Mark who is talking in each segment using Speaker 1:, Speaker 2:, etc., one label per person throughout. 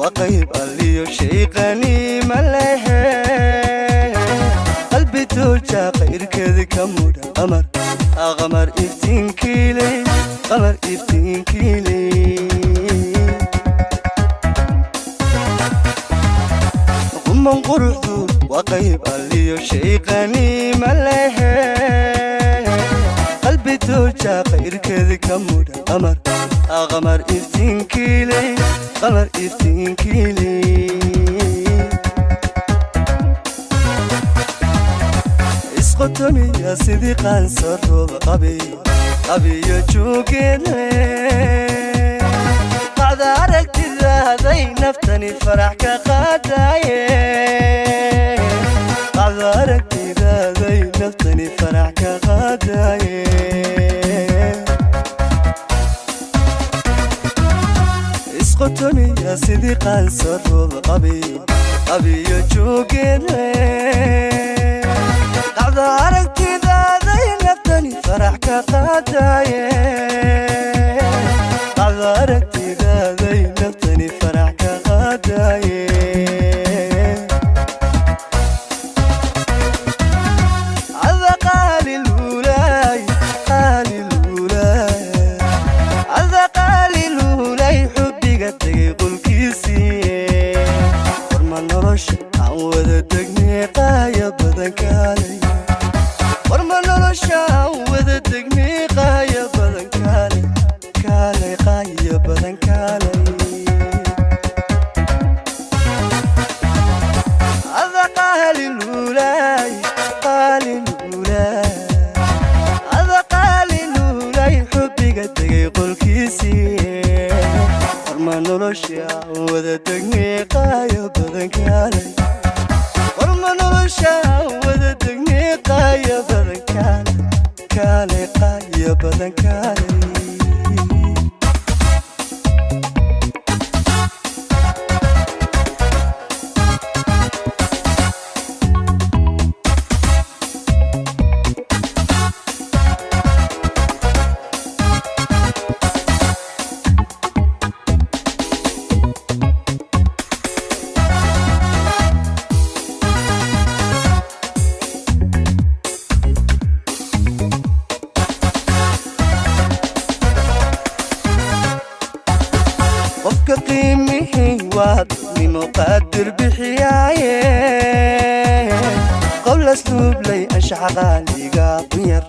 Speaker 1: waa qayb alliyo shay qaniima lehe qalbi tuuja qayrkeedi ka mudha qamar qamar iftiinkiiley qamar iftiinkiiley quman quruxdu waa qayb alliyo shay qaniima lehe qalbi tuuja qayrkeedi ka mudha qamar qamar iftiinkiiley qamar iftiinkiiley isqotomiya sidii qaansaroob qabiyo qabiyo joogeedle qacda aragtidaaday naftani farax ka qaadaye qacda aragtidaaday naftani farax ka qaadaye isqotomiya sidii qaansaroob qabiyo qabiyo joogeedle qacda aragtidaaday naftani farax ka qaadaye qacda aragtidaaday naftani farax ka qaadaye cada qaaliluulay qaaliluulay cada qaaliluulay xubbiga tegay qolkiisii warma nolosha aan wada degnay qaaya badan kaalay warma nolosha aan wada degnay qaaya badan kaalay kaalay qaaya badan kaalay cada qaaliluulay qaaliluulay cada qaaliluulay xubbiga tegay qolkiisii warma nolosha aan wada degnay qaaya badan kaalay warma nolosha aan wada degnay qaaya badan kaalay kaalay qaaya badan kaalay qofka qiimihii waa dadnimo qaadir bixiyaaye qowlas luublay anshaxa qaaliga qunyar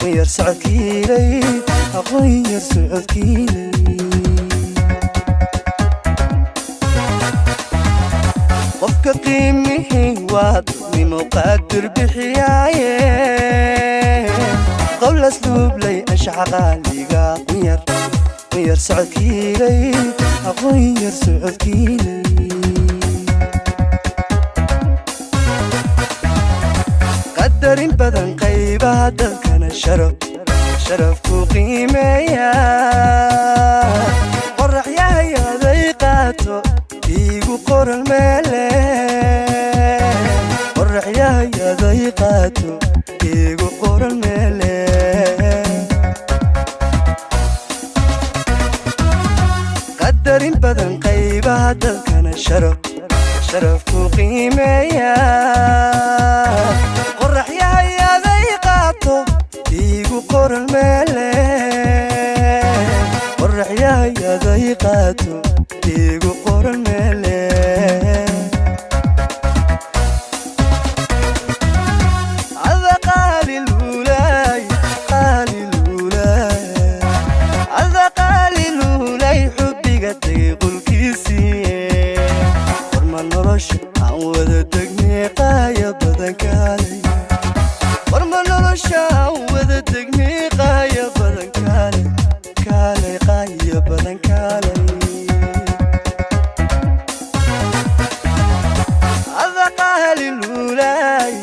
Speaker 1: qunyar socodkiiley qunyar socodkiiley qofka qiimihii waa dadnimo qaadir bixiyaaye qowlas luublay anshaxa qaaliga qunyar qunyar socodkiiley qunyar socodkiiley qadarin badan qaybaha dalkana sharaf sharaf ku qiimeeya qorax yahayaday qaato iigu qoran meele qorax yahayaday qaato iigu qoran meele qadarin badan qaybaha dalkana sharaf sharaf ku qiimeeya qorax yahayaday qaato iigu qoran meele qorax yahayaday qaato iigu qoran meele cada qaaliluulay qaaliluulay cada qaaliluulay xubbiga tegay qolkiisii warma nolosha aan wada degnay qaaya badan kaalay warma nolosha aan wada degnay qaaya badan kaalay kaalay qaaya badan kaalay cada qaaliluulay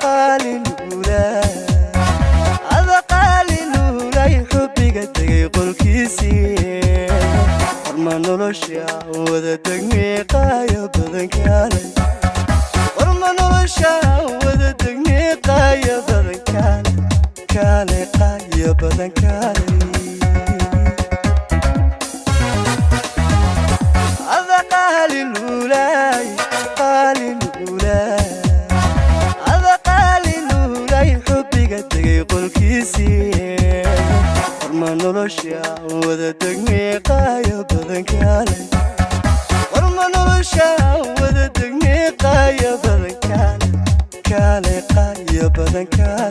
Speaker 1: qaaliluulay cada qaaliluulay xubbiga tegay qolkiisii warma nolosha aan wada degnay qaaya badan kaalay warma nolosha aan wada degnay qaaya badan kaalay kaalay qaaya badan kaalay cada qaaliluulay. Qolkiisii Warma nolosha wada degnay qaayo badan kaale, warma nolosha wada degnay qaayo badan kaale, kaale qaayo badan kaale.